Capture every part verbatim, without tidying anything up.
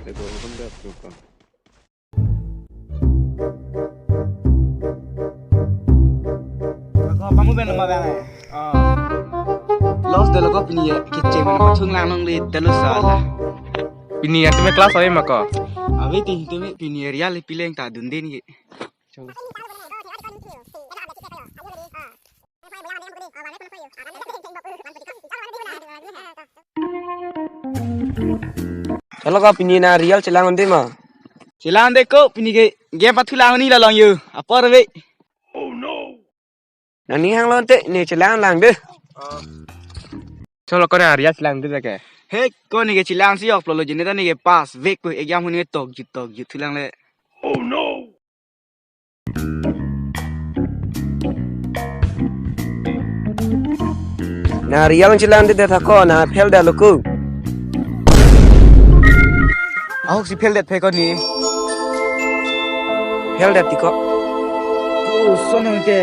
Ako, pamu ben nama bang eh. Ah. Loss dolo ko pini ya, kecek mana pathung lang nong le dolo sala. Pini ya tumi class ave ma ko? Ave ti tumi pini ya real pileng ta dun din ki. Chalo. Chalo ko pini na real chelang un-e ma? Chelang un-e ko pini ke game pathu lang ni la long yo. Apor ve. Nangning hang lo te ne chelang lang de. Chalo ko na real chelang de ke. He ko ne ke chelang si ok lo lo jene ta ne ke pass vek ko exam hun ke tok jut tok jut thu lang le. Na real chelang de thako na fail da lo ko. Ahok si fail det phe ko ni. Fail det ti ko. Oh, sonong te.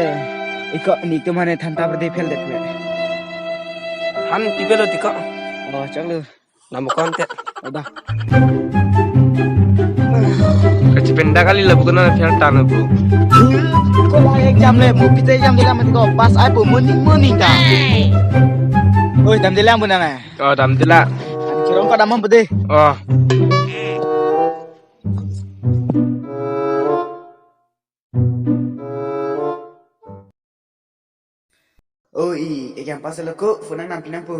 Iko ni to mane thanta berde fail det phe. Han ti pelo ti ko. Oh, chalo. Namo kon te. Ada. Kachipenda kali labu kena fail tan bu. Ko la exam le, mo pite exam dilang mati ko pass ai bu moning moning ta. Oi, dam dilang bu nang eh. Oh, dam dila. Kirong ko dam ham pede. Oh. Oh, i, exam pass lo ko, phone nang nam pinang po.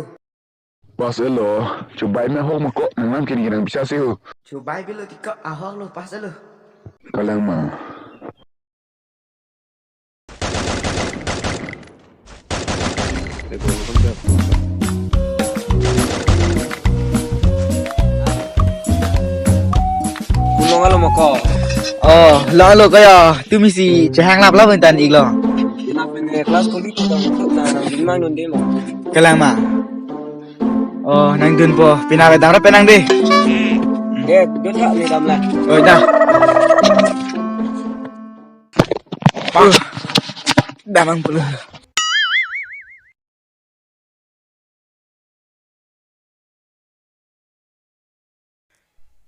Pass lo, chubai me ahok ma ko, nang nam kini nang bisa si ho. Chubai bilo ti ko, ahok lo, pass lo. Kalang ma. Kulong alo ma ko. Oh, lo alo kaya, tumi si chehang lap lap tan ik lo. Class ko di ko na na bin mang non de ma. Kalang ma. Oh, nang dun po, pina ve dam ra penang de. De, dun ra le dam la. Oh, da. Pa. Damang pulu.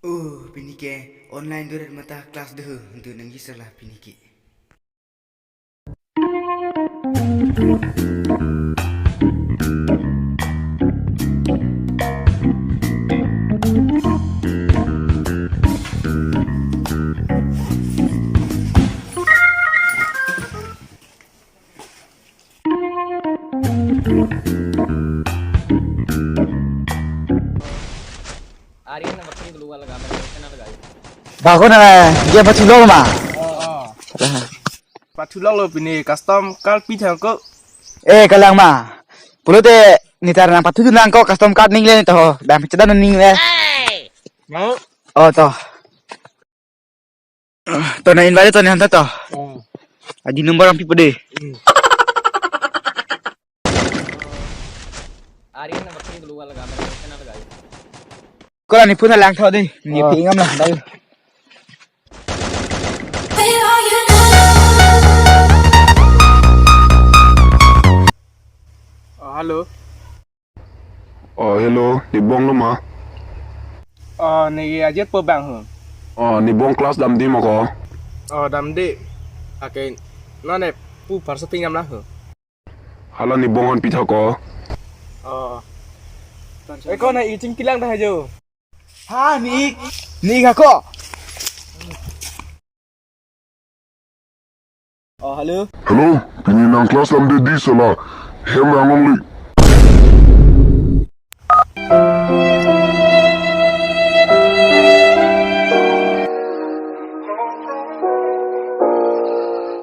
Uh, pini ke online duret mata class dehu, untuk nang gisela pini ke. Ari na makin dulu wala gambar na lagay. Bako na dia patulong ma. Oh, oh. Patulong lo pini custom card pi thang ko. Eh, kalang ma. Pulote nitar nang pathu nang ko custom card ning le to. Dam chedan ning le. Mau? Oh, to. To na invite to ni hanta to. Oh. Adi number ang pipo de. Hmm. Ari na makin dulu wala gambar na lagay. Ko la ni phone lang tho de. Ni pingam la dai. Oh, hello. Oh, hello, ni bong lo ma? Oh, ni ajet po bang ho. Oh, ni bong class dam di ma ko? Oh, dam di. Ake, nane pu parso pingam la ho. Hala ni bong han pitha ko? Oh. Eh, ko na iching kilang dah ajo. Ha, ni, ni ka ko. Oh, hello. Hello, pini nang class lam de di sala. Hem rang long li.